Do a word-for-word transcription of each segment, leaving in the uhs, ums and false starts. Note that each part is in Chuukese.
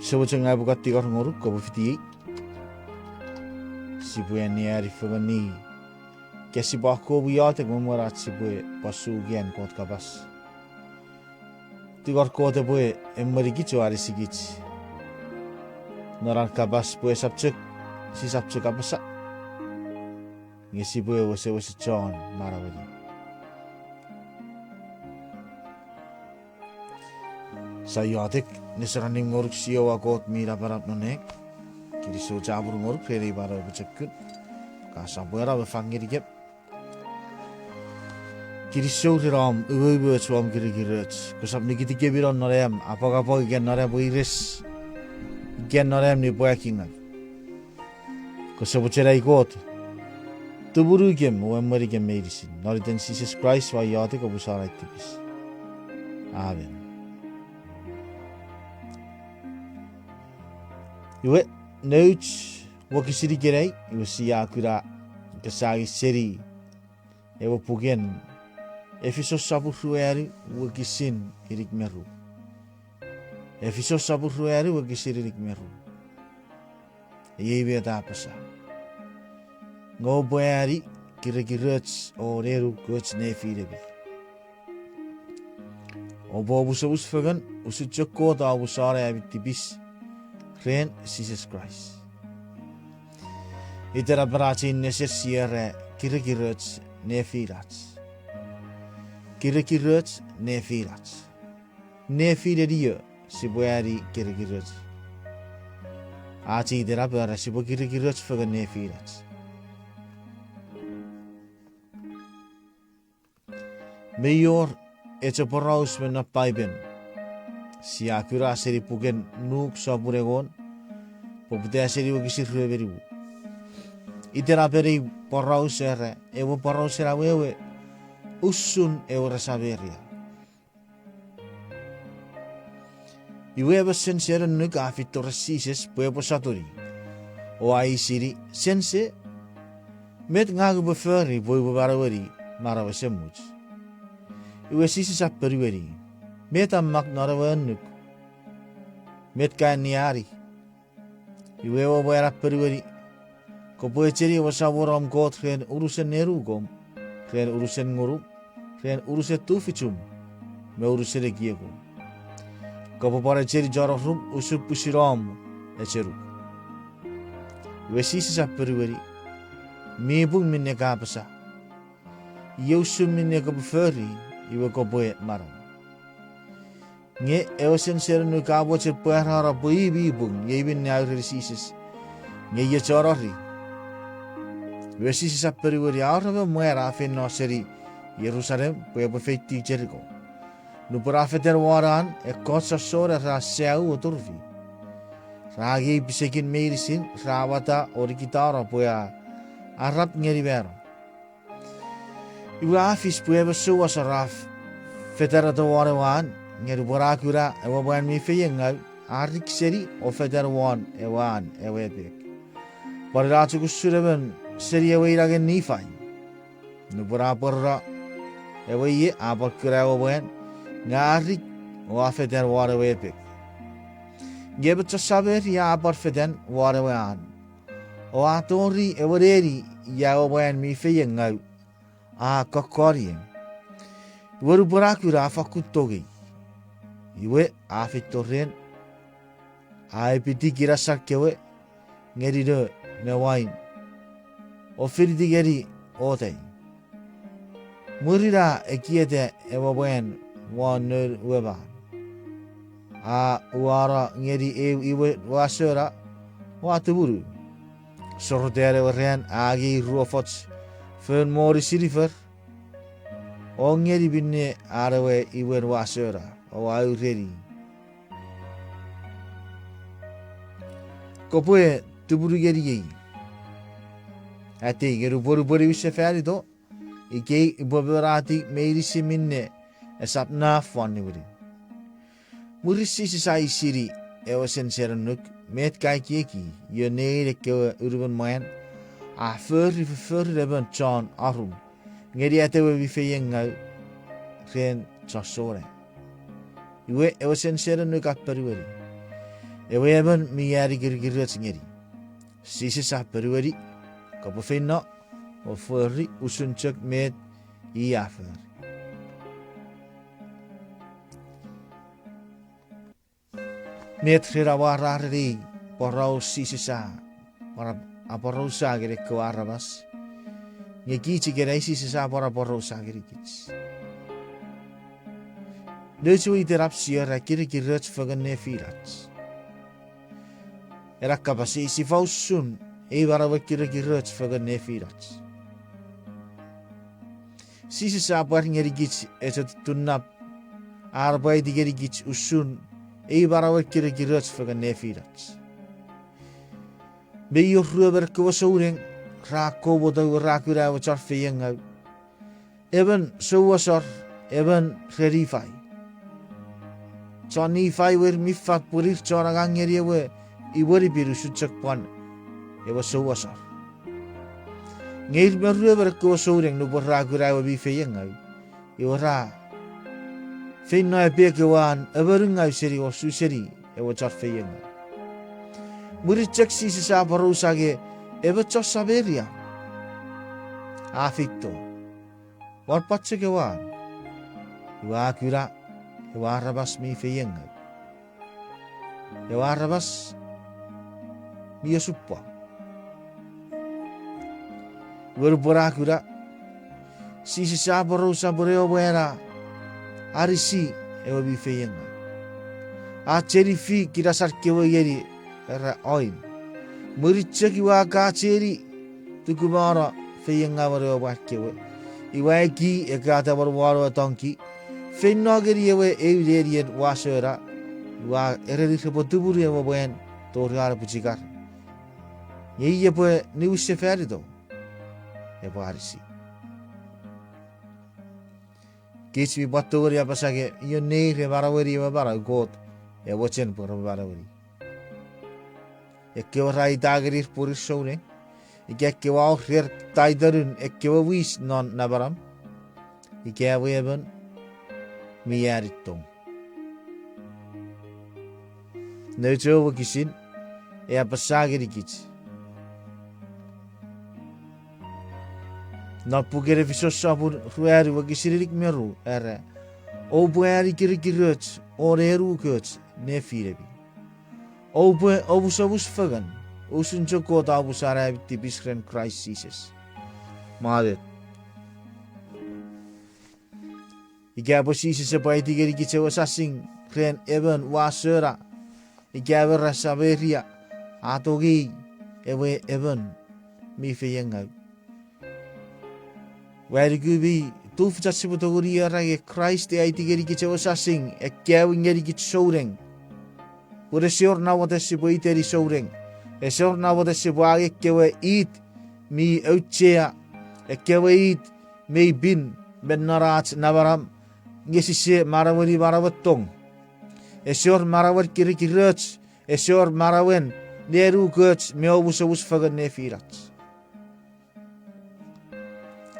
Ese mochen ngang upwe kan tingor ngonuk kopwe fitiei. Sipwe anneani fengeni ika sipwe akkom iotek me mwen ach sipwe pwan suki an Kot kapas. Tingor Kot epwe emwenikich o anisikich non an kapas pwe esap chok, sisap chok apasa, nge sipwe wesewesen chon manaueni. Sia iotek. Nesor annim ngonuk Jiowa Kot mi napanap non nang. Kinisou chapur ngonuk ren ei manau pochokun ka sopweno me fang ngenikem. Kinisou ren om umoumoch, om kirikiroch. Kosap nikitikemi non non am apwangapwang ika non am weires ika non am nipwakingaw. Kose mochen ai Kot tumunukem o emwenikem meinisin. Non iten Jises Kraist ua iotek o pusan ai tipis. Amen. Iwe, nouch wokisin ikenai iwe sia kuna kesang seni ewe puken Efisos sopun ruanu wokisin inik me ru. Efisos sopun ruanu wokisin inik me ru. Iei met a apasa: Nge oupwe ani kirikiroch o nenukoch nefinemi. Oupwe omusomus fengen usun chok Kot a omusano ami tipis ren Jises Kraist. Itenapen ach ei nesen sia era kirikiroch nefinach. Kirikiroch nefinach. Nefinen io sipwe ani kirikiroch? Ach itenapen era sipwe kirikiroch fengen nefinach. Mi wor echo poraus me non Paipen sia kuna seni puken Luk sopun engon, poputa seni wokisin rue me nimu. Itenapen ei poraus era ewe porausen awewe usun ewe re Sameria. Iwe emon sense annuk a feito ren Jises pwe epwe sotuni, o a eisini, Sense, met ngang upwe fori pwe upwe manaueni manau esemuch? Iwe Jises a ponueni, Met a mak non ewe annuk? Met ka anneani? Iwe ewe mwan a ponueni, Kopwe echeni ewe Samon om Kot ren unusen nenukom, ren unusen ngunum, ren unusen tufichum, me unusen ekiekum. Kopwe pwan echeni chon orum usun pwisin om echenuk. Iwe Jises a ponueni, Mi pung minne ka apasa. Iei usun minne kopwe fori, iwe kopwe manau. Nge ewe sense annuk a mochen pwarano pwe i mi pung, iei minne a ureni Jises, Nge ie chon ori? Iwe Jises a ponueni, A wor emon mwan a feino seni Jerusalem pwe epwe feitiw Jeriko. Nupwen a fetan won an, ekkoch sossona ra sau o turufi. Ra angei pisekin meinisin, ra wata o nikitano pwe a arap ngeni mano. Iwe a fis pwe emon souasor a fetanoto won ewe an, nge nupwen a kuna ewe mwan mi feiengau, a rik seni o fetan won ewe an ewe epek. Pwan ina chok usun emon seni ewe inangen Nifai. Nupwen a pwarano ewe ie, a pwan kuna ewe mwan, nge a rik o a fetan won ewe epek. Nge emon chon Sameria a pwan fetan won ewe an, o a tori ewe neni ia ewe mwan mi feiengau a kokkoriei. Iwe nupwen a kuna a fakkun tongei. Iwe a feito ren, a epiti kinasan kewe ngeni no me wain, o finiti ngeni otei. Mwirin a ekieta ewe mwan won noun we man, a uwano ngeni eu imwen wasona, o a tumunu. Sorotan ewe ran a angei ruofoch foun moni sinifer, o ngeni minne an ewe imwen wasona, o a ureni, Kopwe tumunu ngeniei, atei, nge nupwen upwe niwinsefanito, ikei upwe monatiw meinisin minne esap naf won niwinin. Mwirin Jises a eisini ewe sense annuk, Met ka ekieki, io nein ekkewe unumon mwan a fori fofforun emon chon arum ngeni atewe mi feiengau ren chon sona? Iwe ewe sense annuk a ponueni, Ewe emon mi ani kirikiroch ngeni, Jises a ponueni, kopwe feino o fori usun chok met i a fori. Met ren amwarar ei poraus Jises a, a porausa ngeni ekkewe aramas, nge kich ikenai Jises a pwan aporausa ngenikich. Nouch ewe itenap sia era kirikiroch fengen nefinach. Ena kapas eis, ifa usun ei manauen kirikiroch fengen nefinach? Jises a pwar ngenikich echo tunnap, a pwar ngenikich usun ei manauen kirikiroch fengen nefinach. Mi wor ruemon ekkewe souneng ra komoto, ra kuna ewe chon feiengau. Emon souasor, emon re Nifai. Chon Nifai we mi fat pwe ir chon angang ngeni ewe imwenipin usun chok pwan ewe souasor. Nge ir me ruemon ekkewe souneng nupwen ra kuna ewe mi feiengau, iwe ra feino epek ewe an emonungau seni o su seni ewe chon feiengau. Mwirin chok Jises a aporausa nge emon chon Sameria a feito won pwan chok ewe an, iwe a kuna ewe aramas mi feiengau, ewe aramas mi osupwang. Iwe nupwen a kuna, Jises a aporausa pwe ewe mwan a anisi ewe mi feiengau. A cheni fi kinasan kewe ngeni, era, oim. Mwirin chok iwe a kacheni tukumano feiengauen ewe mwan kewe. Iwe a eki ekkan ataman won ewe tongki, feino ngeni ewe eu nenien wasona, iwe a ereni repwe tumunu ewe mwan tori an epwe chikar. Nge i epwe niwinsefanito, epwe anisi. Kich mi pwan tongeni apasa nge ion neir e manaueni ewe manau Kot e mochen pwe repwe manaueni. Ekkewe ra ita ngenir pwe ir souneng, ika ekkewe a wor rer taitonun ekkewe wis non namanam, ika ewe emon mi ani tong. Nouch ewe wokisin e apasa ngenikich non puken Efisos sopun ruanu wokisin inik me ru, era, oupwe ani kirikiroch o nenukoch nefinemi. Oupwe omusomus fengen, usun chok Kot a omusa ami tipis ren Kraist Jises. Mamet. Ika pwe Jises epwe aiti ngenikich ewe sasing ren emon wasona, ika emon ra Sameria a tongei ewe emon mi feiengau. Ua nuku mi tufich ach sipwe tongeni era nge Kraist e aiti ngenikich ewe sasing, ekkewin ngenikich souneng. Pun ese wor namwoten sipwe iteni souneng. Ese wor namwoten sipwe angei ekkewe it mi auchea, ekkewe it mi pin me non ach namanam, nge sise manaueni manauen tong. Ese wor manauen kirikiroch, ese wor manauen nenukoch me omusomus fengen nefinach.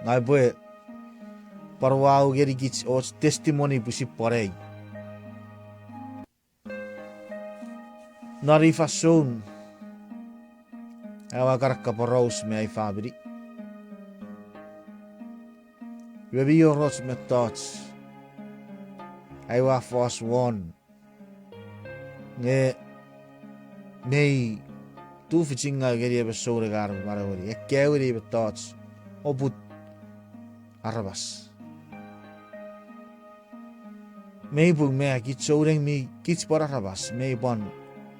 Ngang upwe pwan uwau ngenikich och testimony pwisin pwan ei. Non ei fansoun aua kan kaporaus me ai famini, iwe mi wor och mettoch aua fos won nge mei tufichingaw ngeni emon souneng an manaueni, ekkewin ei mettoch, oput aramas. Mei pung me kich souneng mi kich pwan aramas, mei pwan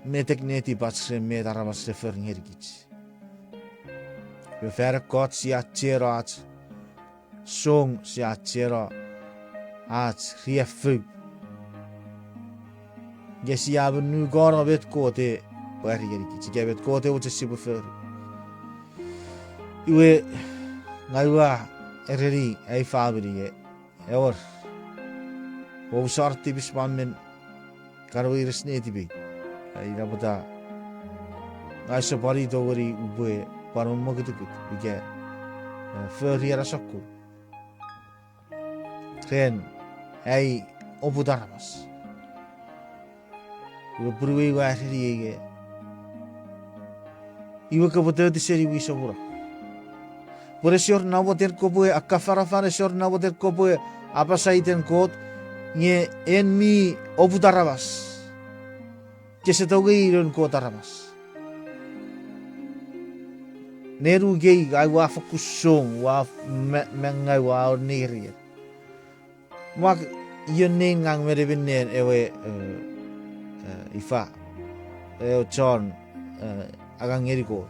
metek netipach ren met aramas re for ngenikich. Iwe fan ekkoch sia cheno ach song, sia cheno ach riaffou, nge sia men nukono met Kot e pwari ngenikich ika met Kot e mochen sipwe fori. Iwe, ngang ua ereni ai famini nge, ewer, omusano tipis pwan men kan weires netipei. Ina pwata ngang use pwan tongeni upwe pwan mokutukut ika, eh, fori ena sokkun ren ai oput aramas. Iwe punuwei, ua ereniei nge, iwe kopwe toti seni wisomuno. Pwe ese wor namoten kopwe akkafanafan, ese wor namoten kopwe apasa iten Kot, nge en mi oput aramas. Kese tongei noun Kot aramas. Nenukei ai ua fokkun song, ua ma-, mangau, ua onneirier. Mak ion nein ngang me neminien ewe, e, e, ifa, ewe chon, e, angang ngeni Kot.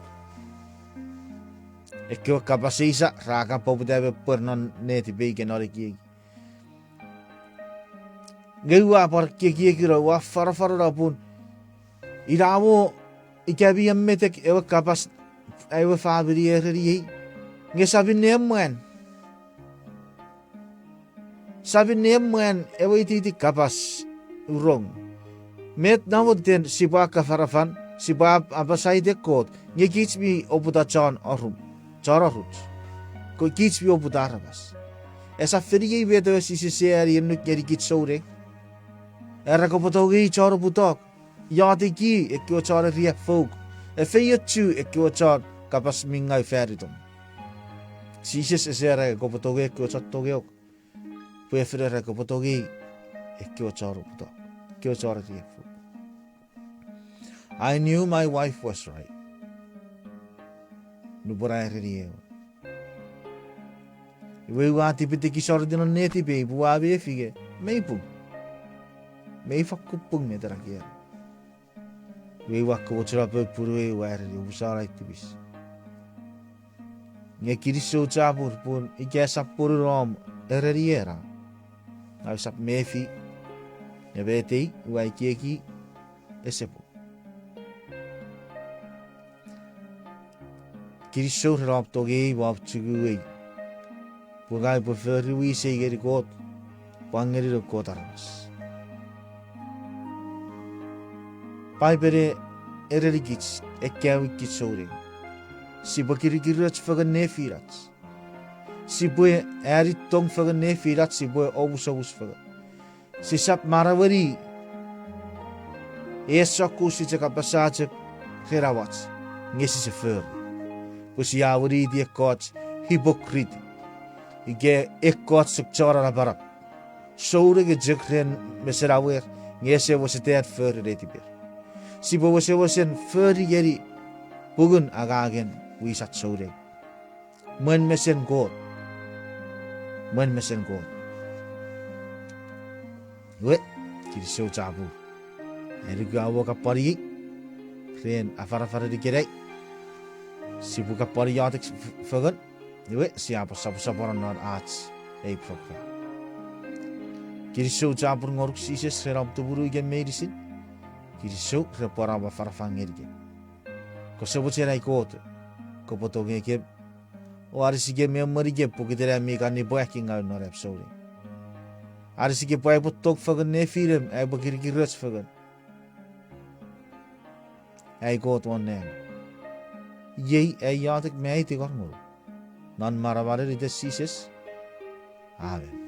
Ekkewe kapas eisa ra kan poputa me pwer non netipei ika non ekieki. Nge ua pwan ekiekieki no, ua fanafanano pun inamo ika mi emmetek ewe kapas, ewe famini a ereniei, nge sa minne emwan. Sa minne emwan ewe itiiti kapas, rong. Met namoten sipwe akkafanafan, sipwe ap-, apasa iten Kot, nge kich mi oputa chon orum, chon oruch. Ko kich mi oputa aramas. Esap fen iei met ewe Jises a eani annuk ngeni kich souneng. Era kopwe tongei chon oputok, iotiki ekkewe chon eriaffouk, efeiochu ekkewe chon kapas mi ngau fan itom. Jises ese era kopwe tongei ekkewe chon tongeok, pwe a fen era kopwe tongei ekkewe chon oputok, ekkewe chon eriaffouk. I knew my wife was right. Nupwen a ereniei ewe. Iwe ua tipetekison iten non netipei pwe ua mefi nge mei pung. Mei fakkun pung met ena kewe. Iwe ua kamochuno poun punuwei, ua ereni, omusano ai tipis. Nge kinisou chapur pun ika esap ponu om ereni ena, ngang usap mefi, nge met ei ua ekieki ese pung. Kinisou ren om tongei me om chukuei, pwe ngang upwe fori wisei ngeni Kot, pwan ngeni noun Kot aramas. Paipel a erenikich ekkewe kich souneng, sipwe kirikiroch fengen nefinach. Sipwe ani tong fengen nefinach, sipwe omusomus fengen. Sisap manaueni ei sokkun sia chok apasa chok ren awach, nge sise fori. Pwe sia winiti ekkoch hypocrite, ika ekkoch chok chon napanap. Souneng chok ren mesen awer, nge ese wesewesen fori netiper. Sipwe wesewesen fori ngeni pungun angangen wisach souneng. Mwen mesen Kot. Mwen mesen Kot. Iwe, kinisou chapur. Eni ka mo kapwani ren afanafan ikenai. Sipwe kapwani iotek f-, fengen. Iwe, sia pwan sopwosopwono non ach ei program. Kinisou chapur ngonuk Jises ren om tumunu ikem meinisin. Kinisou ren pwan om afanafan ngenikem. Kose mochen ai Kot kopwe tongeikem o anisikem me emwenikem pokiten am mi kan nipwakingaw non am souneng. Anisikem pwe aipwe tong fengen nefinem, aipwe kirikiroch fengen. Ai Kot won nang, iei ai iotek me ai tingor ngonuk non manamanen iten Jises. Amen.